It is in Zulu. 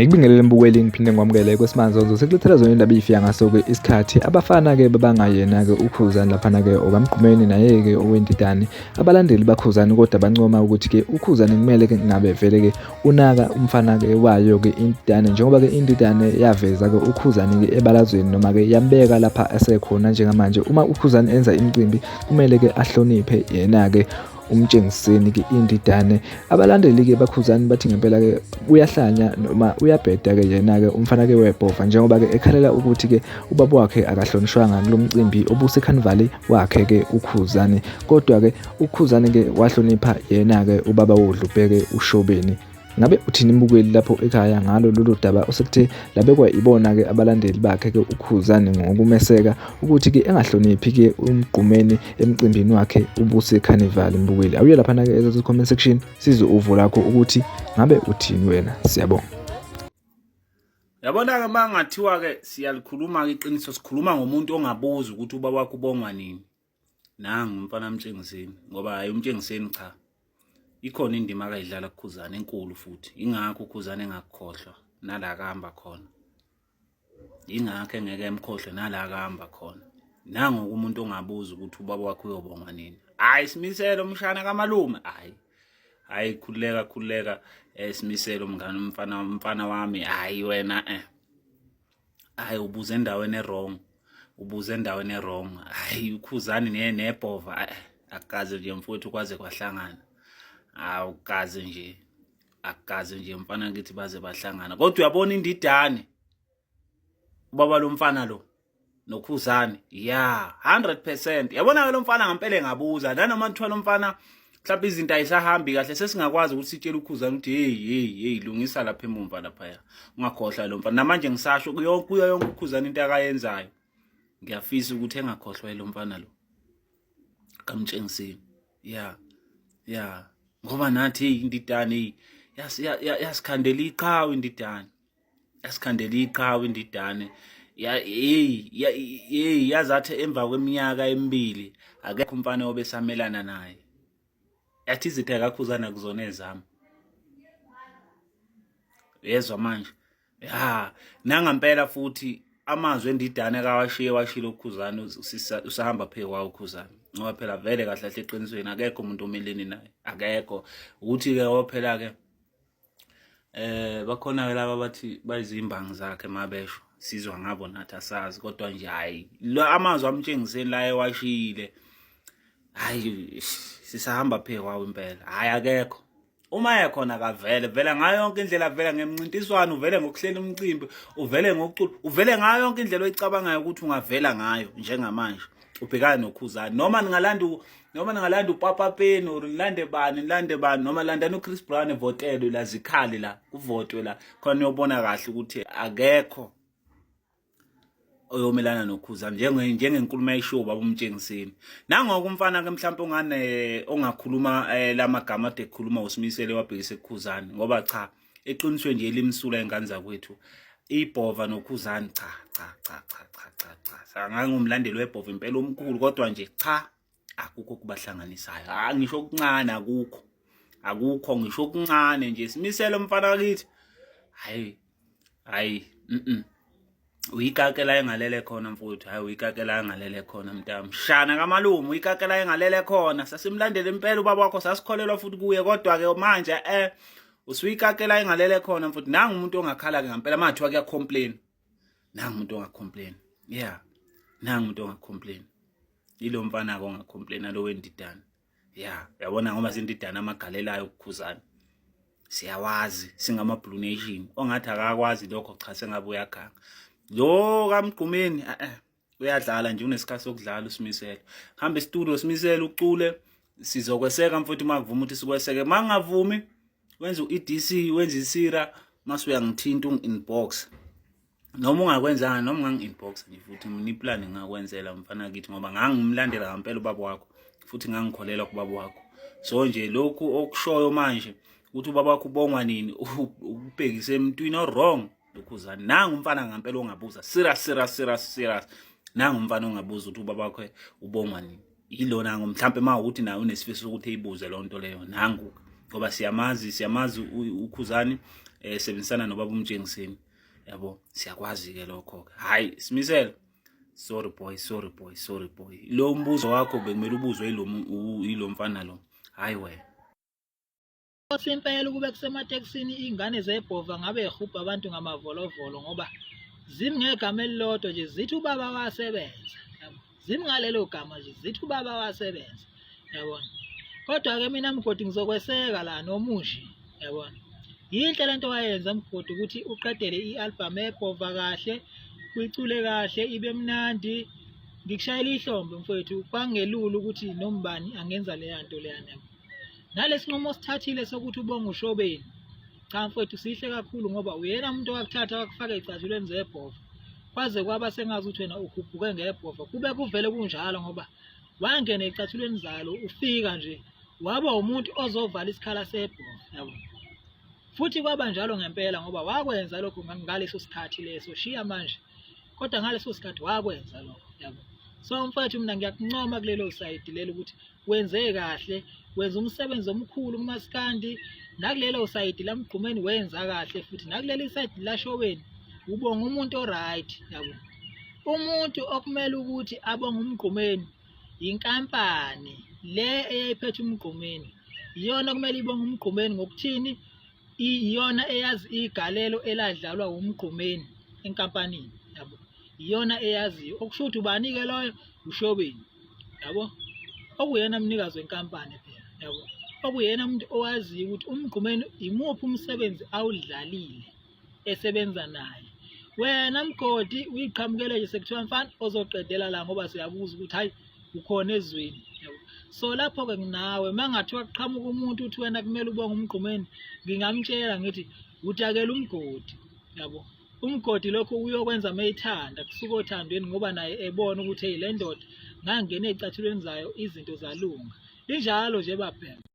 Ngikubingelele mbukeli ngiphinde ngikwamukele kwesimanzozo sekulethela zona indaba ifika ngaso-ke isikhathi abafana-ke babangayena-ke ukhuzani laphana-ke okamgqumeni naye-ke owendidane abalandeli bakhuzani kodwa bancoma ukuthi-ke ukhuzani kumele-ke ngabe vele-ke unaka umfana-ke wayo-ke indidane njengoba-ke indidane yaveza-ke ukhuzani-ke ebalazweni noma-ke yambeka lapha esekhona njengamanje uma ukhuzani enza imicimbi kumele-ke ahloniphe yena-ke umtshengiseni-ke indidane abalandeli-ke bakhuzani bathi ngempela-ke uyahlanya noma uyabheda-ke yena-ke umfana-ke webhova njengoba-ke ekhalela ukuthi-ke ubaba wakhe akahlonishwanga kulo mcimbi obusekhanivali wakhe-ke ukhuzani kodwa-ke ukhuzani-ke wahlonipha yena-ke ubaba wodlubheke ushobeni ngabe uthini imbukeli lapho ekhaya ngalo lolu daba osekuthe labekwa ibona-ke abalandeli bakhe-ke ukhuzani ngokumeseka ukuthi-ke engahloniphi-ke umgqumeni emcimbini wakhe ubusecarnival mbukeli awuye laphana-ke ezase comment section sizwe uvo lakho ukuthi ngabe uthini wena siyabonga. Yabona-ke uma ngathiwa-ke siyalikhuluma-ke iqiniso sikhuluma ngomuntu ongabuzi ukuthi ubaba wakho ubongwa nini. Nangu umfana Mtshengiseni ngoba hayi uMtshengiseni cha. Ikhona indima akayidlala kuKhuzani enkulu futhi ingakho uKhuzani engakukhohlwa nala kahamba khona. Ingakho engeke emkhohlwe nala kahamba khona. Nangu umuntu ongabuzi ukuthi ubaba wakhe uyobongwa nini. Hayi simisele umshana kamalume hayi. Hayi khululeka khululeka eh, simisele umngane umfana umfana wami hayi wena eh. Hayi ubuze endaweni e-wrong ubuze endaweni e-wrong hayi ukhuzani ne nebhova eh, akukaze nje mfowethu kwaze kwahlangana awukaze nje akukaze nje mfana kithi baze bahlangana kodwa uyabona indidane ubaba lomfana lo nokhuzani ya 100% yabona ke lomfana ngempela engabuza nanoma kuthiwa lomfana mhlawumbe izinto ayisahambi kahle sesingakwazi ukuthi sitshele ukhuzani ukuthi hey hey hey lungisa lapha emumva laphaya ungakhohlwa lo mfana namanje ngisasho kuyo yonke ukhuzani into akayenzayo ngiyafisa ukuthi engakhohlwa lo mfana lo kamtshengiseni ya ya ngoba nathi hey indidane hey yasikhandela iqhawe indidane yasikhandela iqhawe indidane ya hey hey yazathi emva kweminyaka emibili akekho umfana obesamelana naye yathi izitha kakhuzana kuzona ezami yezwa manje ya nangampela futhi amazwi endidane kawashiye washilo ukhuzani usahamba phe kwawo ukhuzani ngoba phela vele kahle kahle eqinisweni akekho umuntu omelene naye akekho ukuthi-ke ngoba phela-ke eh bakhona ke laba bathi bayizimbangi zakhe mabesho sizwa ngabo nathi asazi kodwa nje hayi amazwi amtshengiseni la ewashiyile hayi sisahamba phe kwawo impela hayi akekho uma ekhona kavele vela ngayo yonke indlela vela ngemncintiswano uvele ngokuhlela umcimbi uvele ngokucula uvele ngayo yonke indlela oyicabangayo ukuthi ungavela ngayo njengamanje ubhekana nokhuzani noma ningalanda noma ningalanda upapa Peni or nilande bani nilande bani noma landani uChris Brown evotelwe la zikhali la kuvotwe la khona niyobona kahle ukuthi akekho oyomelana nokhuzani njenge njengenkulumo ayishiwo baba umtshengiseni nangoko umfana ke mhlawumbe ongane ongakhuluma eh, lamagama ade ekhuluma usimisele wabhekise kukhuzani ngoba cha eqinisweni nje elimsula ingane zakwethu ibhova nokhuzani cha cha cha cha cha cha cha sangangumlandeli webhova impela omkhulu kodwa nje cha akukho okubahlanganisayo ah ngisho okuncane akukho akukho ngisho okuncane nje simisele umfana wakithi hayi hayi mhm uyikakela engalele khona mfowethu hayi uyikakela engalele khona mntami shana kamalume uyikakela engalele khona sasimlandela impela ubaba wakho sasikholelwa futhi kuye kodwa ke manje eh usuyikakela engalele khona mfowethu nangu umuntu ongakhala ke ngempela mathiwa kuya complain nangu umuntu ongacomplain yeah nangu umuntu ongacomplain ilo mfana ke ongacomplain alo wendidana ya yabona ngoba sindidana amagalelayo ukukhuzana siyawazi singama blue nation ongathi akakwazi lokho cha sengabe uyaganga lo kamgqumeni eh, eh uyadlala nje unesikhathi sokudlala usimisele hamba estudio simisele ucule sizokweseka mfowethu uma kuvuma ukuthi sikweseke uma ngavumi wenza u-EDC wenza isira mase uyangithinta ungi-inbox noma ungakwenzanga noma ungangi-inbox nje futhi mina iplani ngingakwenzela mfana kithi ngoba ngangimlandela ngampela ubaba wakho futhi ngangikholelwa kubaba wakho so nje lokhu okushoyo manje ukuthi ubaba wakho ubongwa nini ubhekise emntwini o-wrong. Ukhuzani nangu umfana ngempela ongabuza serious serious serious serious nangu umfana ongabuza ukuthi ubaba wakhe ubongwa nini yilona ngo mhlambe uma ukuthi naye unesifiso sokuthi eyibuze loo nto leyo nangu ngoba siyamazi siyamazi ukhuzani eh sebenzisana nobaba umtshengiseni yabo siyakwazi ke lokho ke hayi simisele sorry boy sorry boy sorry boy lo mbuzo wakho bekumele ubuzwe yilo mfana lo hayi wena Nkosi impela ukube kusematekisini iy'ngane zebhova ngabe yihubha abantu ngamavolovolo ngoba zimi ngegama elilodwa nje zithi ubaba wasebenza yabo zimi ngalelo gama nje zithi ubaba wasebenza yabona kodwa-ke mina mgodi ngizokweseka la nomushi yabona yinhle lento wayenza mgodi ukuthi uqedele i-albhamu ebhova kahle uyicule kahle ibe mnandi ngikushayela ihlombe mfowethu kwangelula ukuthi nombani angenza leya nto leyana Nalesinqumo osithathile sokuthi ubonge uShobeni, cha mfowethu sihle kakhulu ngoba uyena umuntu owakuthatha wakufaka ey'cathulweni zebhova kwaze kwaba sengazi ukuthi wena ukhuphuke ngebhova kube kuvele kunjalo ngoba wangena ey'cathulweni zalo ufika nje waba umuntu ozovala isikhala sebhova yabo futhi kwaba njalo ngempela ngoba wakwenza lokho ngaleso sikhathi leso shiya manje kodwa ngaleso sikhathi wakwenza lokho yabo so mfowethu mina ngiyakuncoma kulelo sayidi lelo ukuthi wenze kahle wenza umsebenzi omkhulu kumaskandi nakulelo sayidi lamgqumeni wenza kahle futhi nakuleli sayidi lashoweni ubonga umuntu oright yabo umuntu okumele ukuthi abonge umgqumeni inkampani le eyayiphethe umgqumeni iyona okumele ibonge umgqumeni ngokuthini iyona eyazi igalelo eladlalwa wumgqumeni enkampanini yabo iyona eyaziyo okusho ukuthi ubani-ke loyo ushobeni yabo okuyena mnikazi wenkampani phela yabo okuyena umuntu owaziyo ukuthi umgqumeni imuphi umsebenzi awudlalile esebenza naye wena mgodi uyiqhamukele nje sekuthiwa mfana ozoqedela la ngoba siyabuza ukuthi hayi ukhona ezweni yabo so lapho-ke nginawe uma ngathiwa kuqhamuka umuntu uthi wena kumele ubonge umgqumeni ngingamtshela ngithi utakela umgodi yabo umgodi lokho uyokwenza meyithanda kusuka othandweni ngoba naye ebona ukuthi hey le ndoda ngangena ey'cathulweni zayo izinto zalunga linjalo nje babhema.